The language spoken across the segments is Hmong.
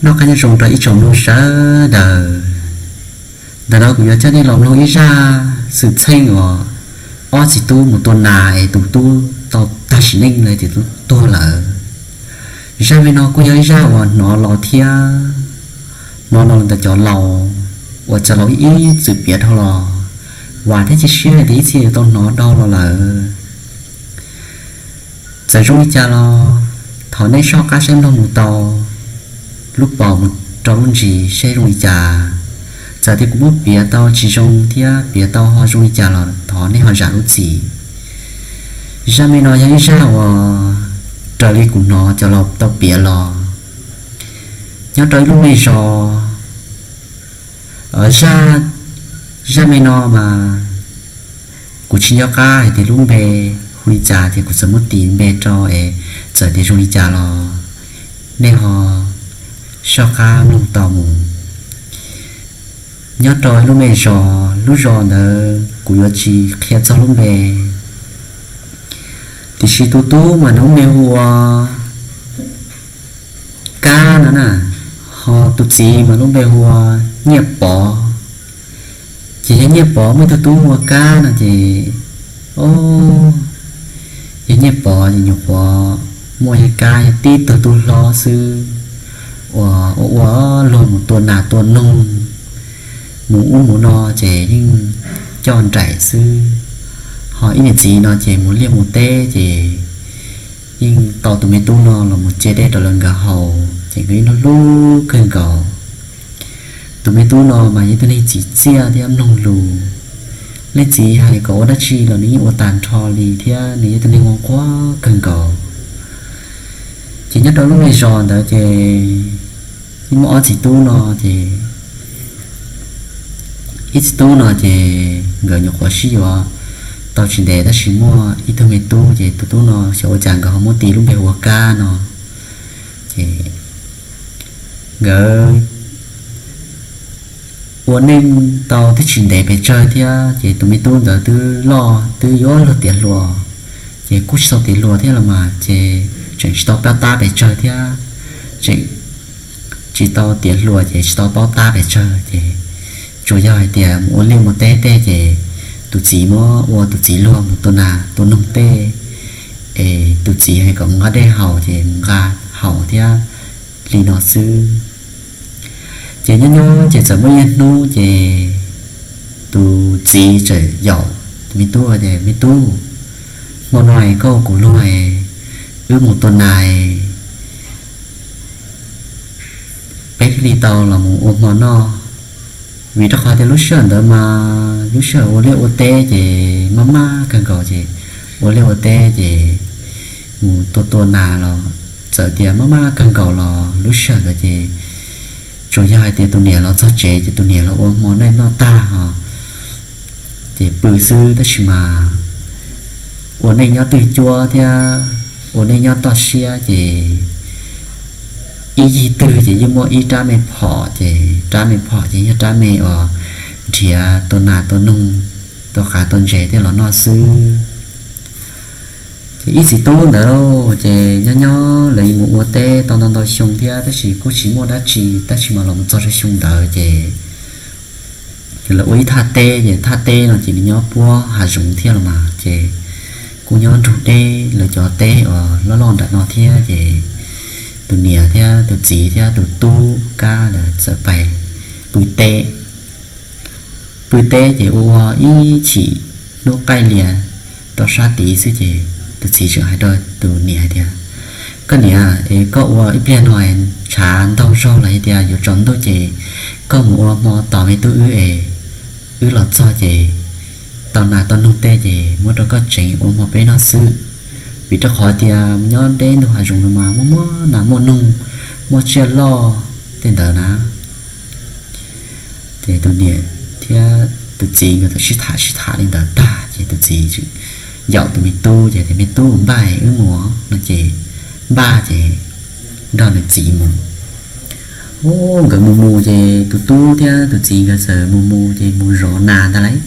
Noj qab nyob zoo rau ib tsoom mloog sawv daws. Ntawm no kuv yuav coj nej los mloog ib zaj xwm txheej uas ob txiv tub mus tua nas es tus tub tau tag sim neej los sis tus tub tuag lawm. Zaj me no kuj yog ib zaj uas hnov los thiab, hnov los ntawm cov laus, uas cov laus ib txwm piav dhau los, vam thiab cia siab hais tias ib txhia yuav tau hnov dhau los lawm. Txawm zoo li cas los thov nej soj qab saib mloog mus tau lub paus mus rau lub ntsis saib zoo li cas. Txawm tias kuv muab piav tau tsis zoo thiab piav tau ho zoo li cas los thov nej ho zam lub txim. Zaj me no yog ib zaj uas raws li kuv hnov cov laus tau piav los, nyob rau ib lub me zos. Zaj, zaj me no mas kuv tsis nco qab hais tias lub npe hu li cas ces kuv txawm muab tis npe rau es txawm tias zoo li cas los nej ho soj qab mloog tau mus. Nyob rau ib lub me zos, lub zos ntawd kuv yuav tsis qhia txog lub npe, tiam sis tus tub mas nws lub npe hu ua Kab no na, ho tus txiv mas lub npe hu ua Nyiaj Pov. Ces yawg Nyiaj Pov muaj ib tug tub hu ua Kab no ces, o, yawg Nyiaj Pov ces nyuam qhuav muaj yawg Kab yog tib tug tub hlob xwb, uas ua ua luag mus tua nas tua noog, mus ub mus no ces yeej coj nraim xwb. Ho ib niam txiv no ces mus liaj mus teb ces yeej tau tus me tub no los mus ce dej rau lawv nkawd haus ces nkawd yeej hlub hlub kawg nkaus. Tus me tub no mas yog ib tug neeg txim txiaj thiab mloog lus. Leej txiv hais kom ua dab tsi los nws yeej ua tag nrho li thiab nws yog ib tug neeg nquag kawg nkaus. Ces nyob rau lub me zos ntawd ces yeej muaj ob txiv tub no ces ib txiv tub no ces nkawd nyuam qhuav sib yuav tau tsis ntev tab sis muaj ib tug me tub ces tus tub no xyov ua cas nkawd ho muab tis lub npe hu ua Kab no. Ces nkawd ua neej tau twb tsis ntev pes tsawg thiab ces tus me tub ntawd twb loj twb yuav luag tiav hluas, ces kuj tsis tau tiav hluas thiab los mas ces tseem tsis tau paub tab pes tsawg thiab, tseem tsis tau tiav hluas ces tsis tau paub tab pes tsawg ces tsuas yog hais tias mus ua liaj ua teb tej ces tus txiv muab ua tus txiv luag mus tua nas tua noog tej es tus txiv hais kom mus nqa dej haus ces mus nqa haus thiab li no xwb. Ces nyob nyob ces txawm muaj ib hnub ces tus txiv txawm yaum tus me tub tias, Me tub, hmo no es koj ua kuv luag es wb mus tua nas, peb thiaj li tau los mus ua hmo noj. Vim rau qhov tias lub sij hawm ntawd mas lub sij hawm ua liaj ua teb ces maj maj kawg nkaus ces ua liaj ua teb ces mus tua tua nas los txawm tias maj maj kawg nkaus los lub sij hawm ntawd ces tsuas yog hais tias tus niam los txog tsev ces tus niam los ua hmo noj noj tag ho ces pw xwb tab sis mas ua neej nyob twj cuab thiab ua neej nyob toj siab ces ib yig twg ces yeej muaj ib rab me phom ces rab me phom ces yog rab me uas nrhiav tua nas tua noog, tua qav tua ntses tej los noj xwb. Ces ib txiv tub ntawd ces nyob nyob lawv mus ua teb tau ntau ntau xyoo thiab tab sis kuj tsis muaj dab tsi tab sis mas los mus txog rau xyoo ntawd ces lawv ua ib thaj teb ces thaj teb no ces nws nyob puag hav zoov thiab los mas ces kuj nyob nrug deb lawv cov teb uas loj loj nram no thiab ces tus niam thiab tus txiv thiab tus tub Kab lawv txawm pais pw teb. Pw teb ces ua ua ib chim hnub qaij lias rau sab tid xwb ces tus txiv tseem hais rau tus niam hais tias, Koj niam, es koj ua ib pliag no tshav ntaug zog los hais tias yuav tsaus ntuj ces koj mus ua hmo tos me tub wb es wb los txog ces tau nas tau noog tej ces muab rau koj tsev ua hmo peb noj xwb. Vim rau qhov tias nyob deb ntug hav zoov no mas muaj muaj nas muaj noog, muaj tsiaj loj tej ntawd na. Ces tus niam thiab tus txiv nkawd txawm sib tham sib tham li ntawd tag ces tus txiv yaum tus me tub ces tias, Me tub, npaj wb mus no ces npaj ces nrog nws txiv mus. Nkawd mus mus ces tus tub thiab tus txiv nkawd txawm mus mus ces mus zov nas ntag lauj.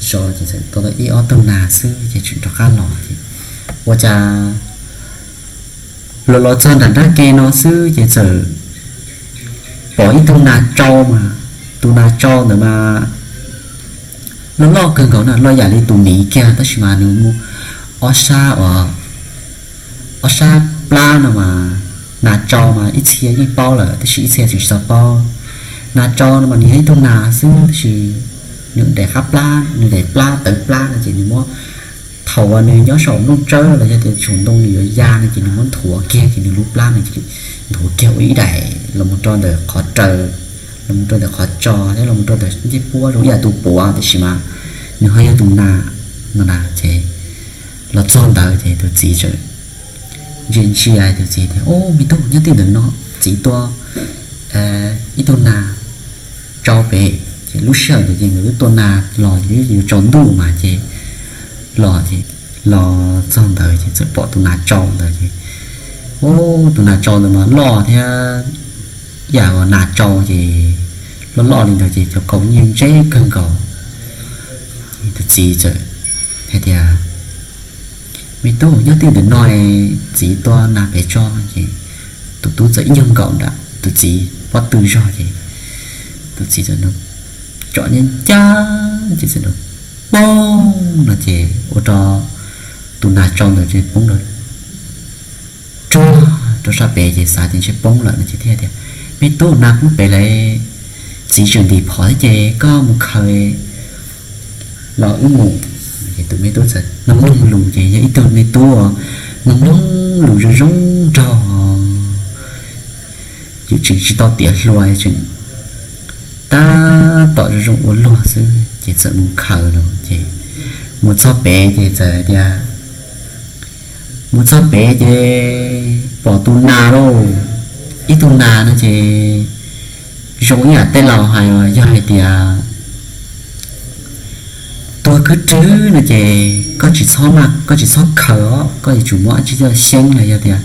Zov ces txawm tau ib ob tug nas xwb ces tseem rov qab los ces ua cas los los txog nram nrab ke no xwb ces txawm pom ib tug nas tsau mas, tus nas tsau ntawd mas loj loj kawg nkaus na, loj yam li tus miv kiag tab sis mas nws muaj ob sab, ob sab plab no mas. Nas tsau mas ib txhia yeej paub lawm tab sis ib txhia tseem tsis tau paub. Nas tsau no mas nws yog ib tug nas xwb tab sis nws daim qab plab, nws daim plab tawv plab no ces nws muab, thaum uas nws nyob saum nplooj tsawb los yog tias saum ntoo nws yuav ya no ces nws muab nthuav kiag ces nws lub plab no nthuav kiag ua ib daim los mus rau ntawm qhov raws, los mus rau ntawm qhov tso thiab los mus rau ntawm ncej puab zoo ib yam tus puav tiam sis mas nws ho yog tus nas no na. Ces los txog ntawd ces tus txiv txawm ntsia ntsia, tus txiv tias, Ub, me tub, nyob twj ywm ntawm no txiv tua ib tug nas tsau pem. Ces lub sij hawm ntawd ces nkawd twb tua nas los yuav tsaus ntuj mas ces los ces los txog ntawd ces txawm pom tus nas tsau ntawd ces, ub, tus nas tsau ntawd mas loj thiab, yam uas nas tsau ces loj loj li ntawd ces cov kaus nyiaj ntseb kawg nkaus. Tus txiv txawm hais tias, Me tub, nyob twj ywm ntawm no txiv tua nas pem tso. Ces tus tub txawm ib nyuag nkaum nram tus txiv pob tw zog ces tus txiv txawm tsom nyab ncaj ces txawm poob no ces ua rau tus nas tsau ntawd ces poob rau rau sab pem ces xav tias ntshe poob lawm no ces thiaj tias, Me tub, nas poob pem lawm, txiv tseem ntim phom thiab ces koj mus khaws los wb mus. Ces tus me tub txawm mloog mloog lus ces yog ib tug me tub mloog mloog lus zoo zoo nraug, ces tseem tsis tau tiav hluas, tseem tab tom zoo zoo ua luag xwb ces txawm mus khaws los ces mus txog pem ces txawm tias, mus txog pem ces pom tus nas lauj, ib tug nas no ces zoo ib yam tej laus hais uas yog hais tias tuag khwb rwg no ces koj tsis txhob maj, koj tsis txhob khaws os, koj yuav tsum muab dab tsi coj xyeeb los yog tias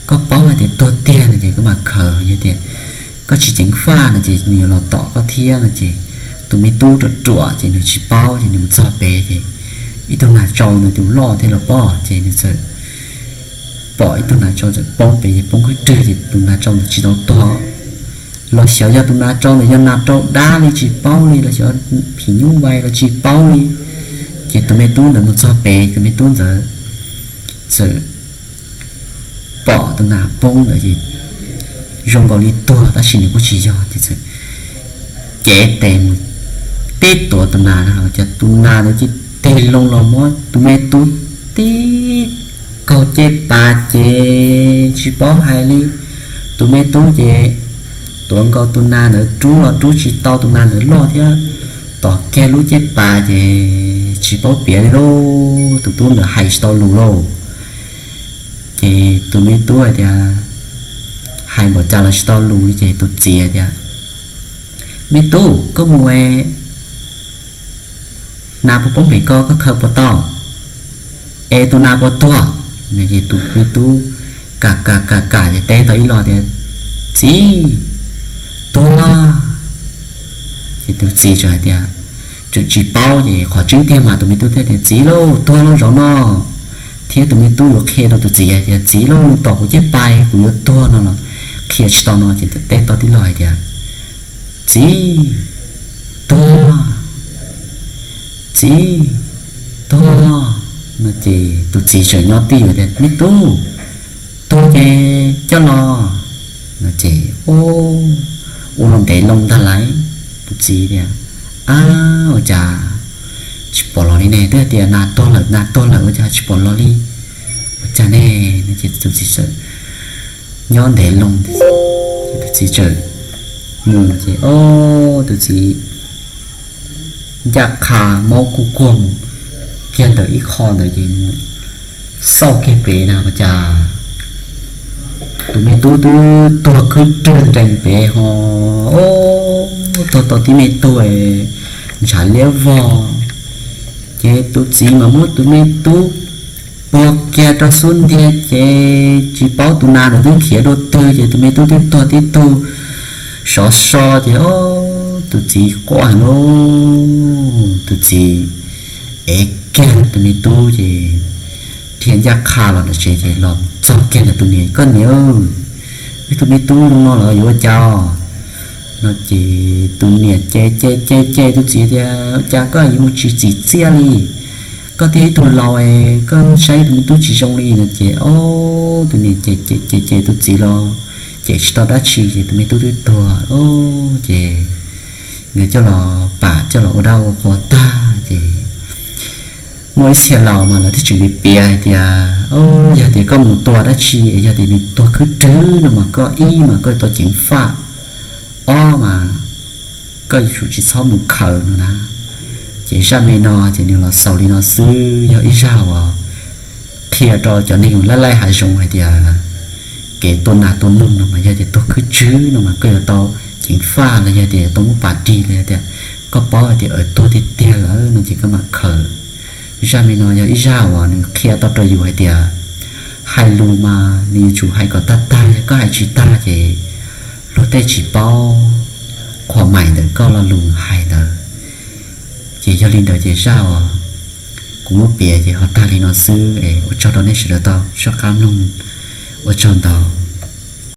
koj paub hais tias tuag tiag no ces koj mam khaws, yog tias koj tsis ceev faj no ces nws yuav los tom koj thiab no ces tus me tub ruam ruam ces nws tsis paub ces nws mus txog pem ces ib tug nas tsau ntawd tus loj thiab los pom ces nws txawm pom ib tug nas tsau txawm poob pem ces poob khwb rwg ces tus nas tsau ntawd tsis tau tuag. Los xyov yog tus nas tsau ntawd yog nas rau dab li tsis paub li, los xyov phim nyuj vais los tsis paub li. Ces tus me tub ntawd mus txog pem, tus me tub ntawd txawm pom tus nas poob ntawd ces zoo nkaus li tuag tab sis nws kuj tsis yog ces txawm cev tes mus tib tuav tus nas no, cas tus nas ntawd cia tig loo los muab tus me tub tib kaug cej pas ces tsis paub hais li. Tus me tub ces tuav nkaus tus nas ntawd rub los rub tsis tau, tus nas ntawd loj thiab, tom kiag lub cej pas ces tsis paub piav li lauj, tus tub ntawd hais tsis tau lus lauj. Ces tus me tub hais tias, hais npaum cas los tsis tau lus li ces tus txiv hais tias, Me tub, koj mus es nas puas poob pem ko, koj khaws puas tau, es tus nas puas tuag? Ces tus me tub kam kam kam kam ces teb tau ib lo tias, Txiv, tuag. Ces tus txiv txawm hais tias, tseem tsis paub ces qhov tseeb tiag mas tus me tub thiaj tias, Txiv lauj, tuag lauj zaum no. Thiab tus me tub yuav qhia rau tus txiv tias, Txiv lauj, nws tom kuv cej pas kuv yuav tuag no los qhia tsis tau no ces teb tau tib lo hais tias, Txiv, tuag, txiv, tuag. No ces tus txiv txawm nyob twj ywm tias, Me tub, tuag ces coj los. No ces ua los ntev loo ntag lauj. Tus txiv tias, Ab, ua cas tsis pom los li ne? Twb hais tias nas tuag lawm, nas tuag lawm ua cas tsis pom los li? Ua cas ne? No ces tus txiv txawm nyob ntev loo, tus txiv txawm mus ces, o, tus txiv ncaj qha maub kuj kuag mus kiag ntawm ib qho ntawd ces xauj kiag pem na ua cas tus me tub twb tuag khwb rwg nrees pem ho, o, tuag tau tib me tug ntshav liab vog. Ces tus txiv mas muab tus me tub puag kiag rau xub ntiag ces tsis paub tus nas ntawd twb khiav dua twg ces tus me tub twb tuag tib tug sov so ces, o, tus txiv quaj heev lauj. Tus txiv ev kiag tus me tub ces dhia ncaj qha los ntawm tsev ces los txog kiag ntawm tus niam, Koj niam, wb tus me tub zoo no los yuav ua cas? No ces tus niam ces ces ces ces tus txiv tias, Cas koj yuav mus tsis txim txiaj li? Koj twb yog ib tug laus es koj saib tus me tub tsis zoo li. No ces ob tus niam ces ces ces ces tus txiv los ces tsis tau dab tsi ces tus me tub twb tuag. Ces nkawd coj los pam coj los ua dab ua qhua tag ces muaj ib txhia laus mas lawv thiaj tseem piav hais tias, Yog tias koj mus tua dab tsi es yog tias nws tuag khwb rwg no mas koj ib mas koj yuav tau ceev faj, ob mas koj yuav tsum tsis txhob mus khaws no na. Ces zaj me no ces nws los xaus li no xwb, yog ib zaj uas qhia rau cov neeg uas laij laij hav zoov hais tias kev tua nas tua noog no mas yog tias tuag khwb rwg no mas koj yuav tau ceev faj los yog tias yuav tau muab pas dig los yog tias koj paub hais tias tuag tiag tiag lawm no ces koj mam khaws. Zaj me no yog ib zaj uas nws qhia tau rau yus hais tias hais lus mas nws yuav tsum hais kom tag tag, yog koj hais tsis tag ces luag tej tsis paub qhuas maim ntawm koj lo lus hais ntawd. Ces yog li ntawd ces zaj uas kuv muab piav ces ho tag li no xwb es ua tsaug rau nej sawv daws tau soj qab mloog. Ua tsaug ntau.